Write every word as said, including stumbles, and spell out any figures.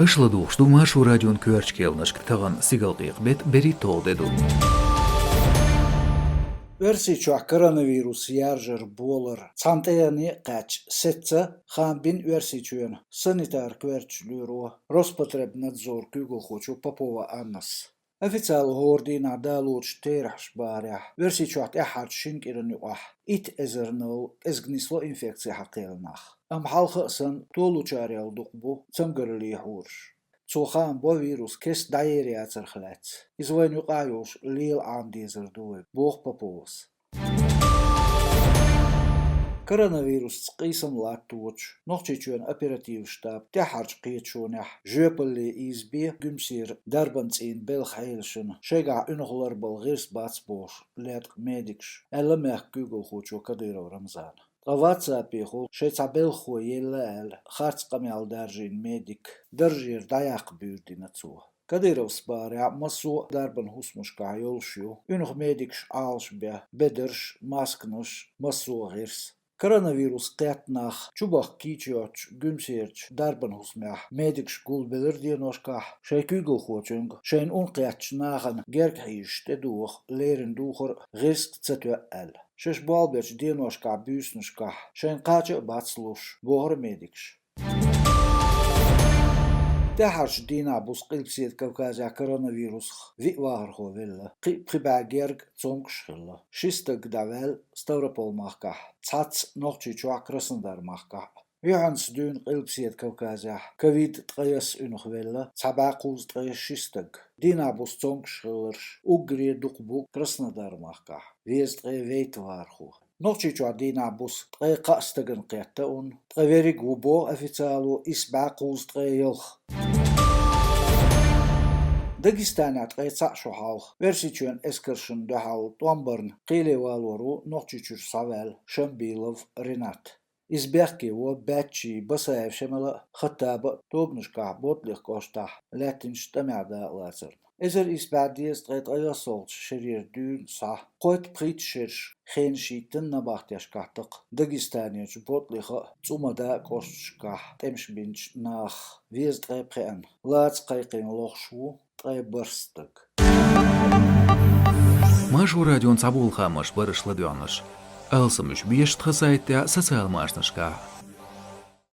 Аша ладугӀуш ду Маршо радион коьртачу кхаьънашка. Тахана стигалкъекъа беттан берхӀитталгӀа де ду. Оьрсийчохь коронавирус яржар болар цхьана тӀегӀане а кхаьчча сецна, хаам бина Оьрсийчоьнан санитар-коьртачу лоьро Роспотребнадзоран куьйгалхочо Попова Аннас. Официалан хӀора дийнахь далочу терахьаш бахарехь, Оьрсийчохь тӀаьххьарчу шина кӀиран юкъахь итт эзарнал кӀезиг нисло инфекци хьакхаьлла нах. Амма хьалха а санна, толучарел дукха бу цамгараллин хьураш. Цо хаам бо вирус кеста дӀаер яцарх лаьцна. Иза вайна юкъахь йолуш лела Ӏамадезар ду вай, боху Поповас. Коронавирусца къийсам латточу Нохчийчоьнан оперативан штаб тӀаьххьарчу кхеташонехь жоьпалле ийзабе Гуьмсера дарбан цӀийнан белхан хьелашна шайгахь уьнах ларбала гӀирс бац бохуш лаьтта медикаш, аьлла мехкан куьйгалхочо Кадыров Рамзана. Ткъа ватсапехула шайн цхьа белхахо елла аьлла, харц къамел даржийна медик даржера дӀаяккха буьйр дина цо. Кадыровс бахарехь, массо а дарбан хӀусамашкахь йолуш ю уьнах медикаша Ӏалашбен бедарш, масканаш, массо а гӀирс. Коронавирус кхетта нах чубаха кийча йоцчу Гуьмсерачу дарбан хӀусамехь медикаш гулбелира деношкахь, шайн куьйгалхочуьнга шайна ун кхеттачу нахана герга хьийзаш тӀедоха леррина духар а, гӀирс а ца тоьа аьлла. Шаьш болх бечу деношкахь буьйсанашкахь шайна кхача а бац луш, бохура медикаша. ТӀаьххьарчу дийнахь-буса Къилбаседа Кавказехь коронавирусах виъ вахархо велла, кхин а пхи бӀе герга цомгуш хилла. Ши стаг дӀаваьлла Ставрополь-махкахь, цхьацца Нохчийчохь, Краснодар-махкахь а. Юьхьанца дуьйна Къилбаседа Кавказехь ковид ткъе исс уьнах велла, цхьа бӀе кхузткъе ши стаг. Дийнахь-буса цомгуш хилларш уггаре дукха бу Краснодар-махкахь, везткъе вейтта вахархо. Нохчийчохь дийнахь-буса ткъе кхаа стагана кхетта ун, ткъе верриг ву боху официало исс бӀе кхузткъе ялх. Дагестанехь ткъе цхьаъ шо хьалха Оьрсийчоьнан эскаршна дуьхьал тӀом барна кхеле валор ву Нохчийчуьра схьаваьлла Шамбилов Ренат. Иза бехке во Баьччий, Басаев Шемала а, Хаттаба а тобанашкахь Ботлих кӀоштахь лаьттинчу тӀамехь дакъалацарна. Эзар исс бӀе дезткъе ткъайоьсналгӀа шерера дуьйна схьа, кхойтта-пхийтта шераш хенаш йиттина набахтешкахь, тӀаккха Дагестанерчу Ботлиха а, ЦӀумада а кӀошташкахь тӀемаш бинчу наха, везткъе пхеана лаца кхайкхийна лохуш ву ткъе бархӀ стаг. Маршо радион цхьаболу хаамаш бара аша ладоьгӀнарш. Алсам уьш беша тхан сайтехь, социал машанашкахь.